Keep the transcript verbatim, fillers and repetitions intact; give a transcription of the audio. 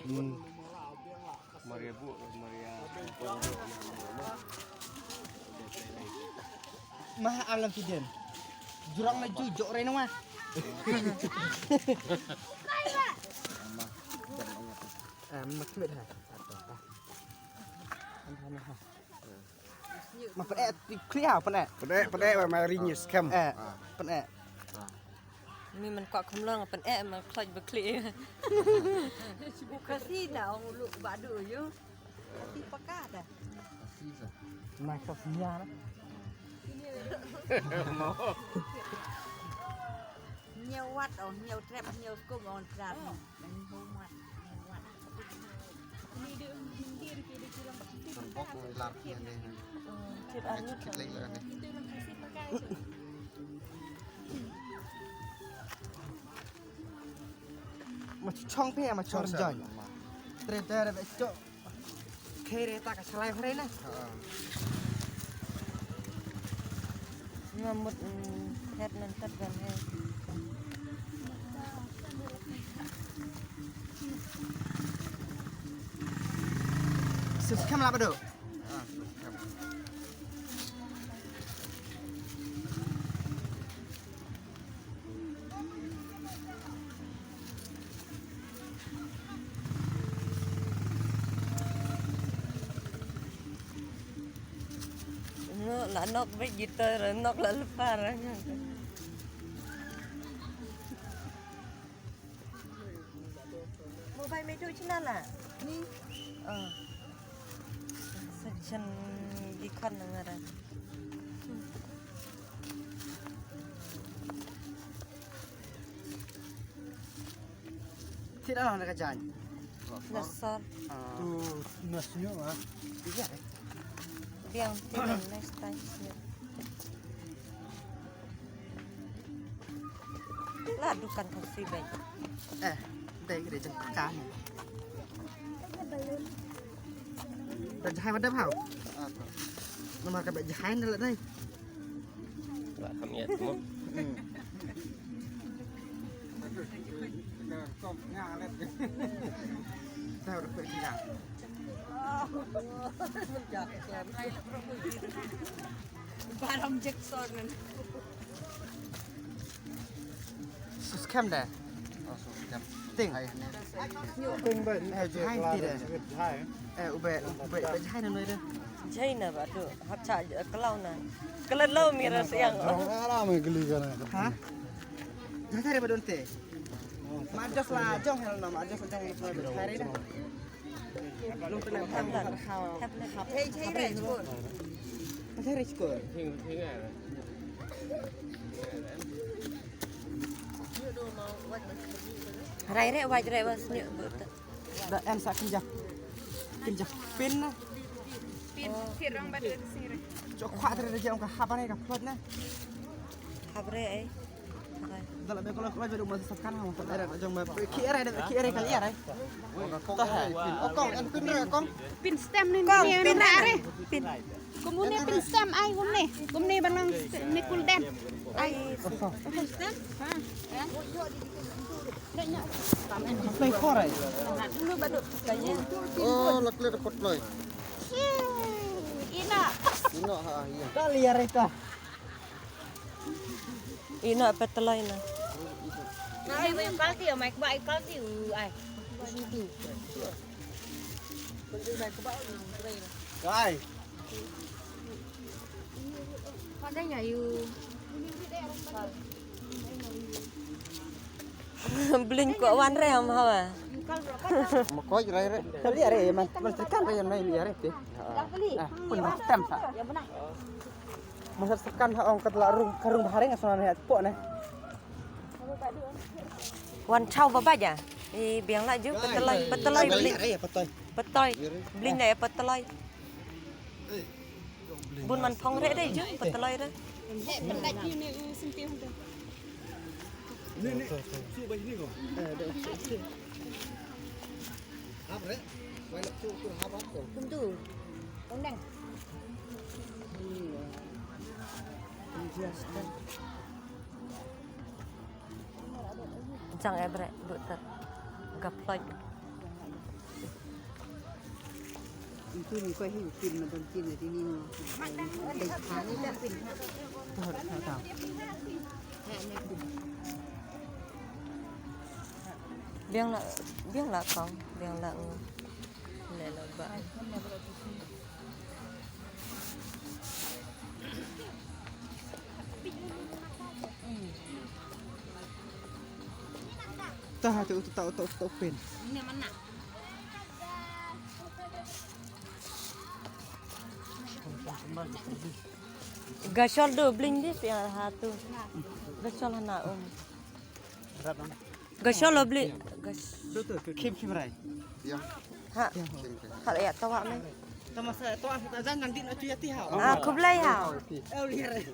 Hmm. Maria bu, Maria. Mah alam kiden. Jurang na ju jok reno mah. Ah, mah kmet ha. Mah pyneh, pyneh, pyneh. Pyneh, pyneh, mah ring skhem. Eh, pyneh. Mi man kwah kham long pyneh man kloi ba kli. Kasi da ong lu ba du yu. Kasi paka da. Kasi sa. Na kasi ya na. Nyewat ong nyew trep nyew skum ong trep. Ma chong phi ma chong jong. Tre tre be chok. Khere ta ka chalai hore na. Nga mut het nan tat ban he. Sus kam la bado. No, la nok bek gitar, nok la lepar. Mobile me tu china la. Ni. Oh. Section di kon nang ada. Sila lah nak kajan. Nasar. Tu nasnya ah. Iya. Biang tiga next time. La dukan ka sibek. Eh, dai ka dai jang ka ni. Da jahai ma da hau. Namar ka ba jahai na la dai. La kam yat mo. Tau da ka jahai. Baram Jackson. Sus kam da. Ting. Ting ba. Eh, jahai ti da. Eh, ube, ube, jahai na noi da. Jahai na ba tu. Hap cha kalau na. Kalau lo mira siang. Jong ara me geli kana. Ha? Jahai ba don te. Ma jos la jong hel na ma jos la jong hel na. Hei, hei, rei skor. Hei, rei skor. Rai rei waj rei was ni. Da en sa kinjak. Kinjak pin na. Pin, pin rong ba dei sini rei. Chok khwa tre rei jong ka haba ne ka plot na. Habre ai. Dalam be kalau kalau belum masuk sekarang mau ke daerah jong ba ki ere da ki ere kali ere. Tah hai. Oh kong en pin re kong. Pin stem ni ni ni re. Pin. Kumne pin stem ai kumne. Kumne balang ni kul den. Ai. Pin stem. Ha. Play khore. Dulu baduk. Oh, la klet dapat play. Ina. Ina ha iya. Kali ya reka. Ina petelai na. Ai, bai kalti ya, mai ba ai kalti u ai. Ai. Pakai ya yu. Blin ko wan re am hawa. Ma koj rai re. Kali are man man terkan re yang nai liare te. Ah, pun stem sa. Masa terkan ha ong kat la rung karung bahare ngasona ne po ne. Wan chau ba ba ja. I biang la ju peteloi peteloi blin. Peteloi. Blin da ya peteloi. Bun man phong re de ju peteloi re. Tang e bre, buter. Gaploj. Itu ni ko hi pin ma don pin di ni no. Dei thani da pin. Biang la, biang la kong, biang la. Leh la ba. Tah tu tu tu tu tu pin. Gashol do bling di pia ha tu. Gashol hana um. Gashol lo bli. Gash. Kim kim rai. Ha. Ha ya tawa me. Tama sa to asa ta jan nang din acu ya ti ha. Ah, khublei ha. Eh, lihat.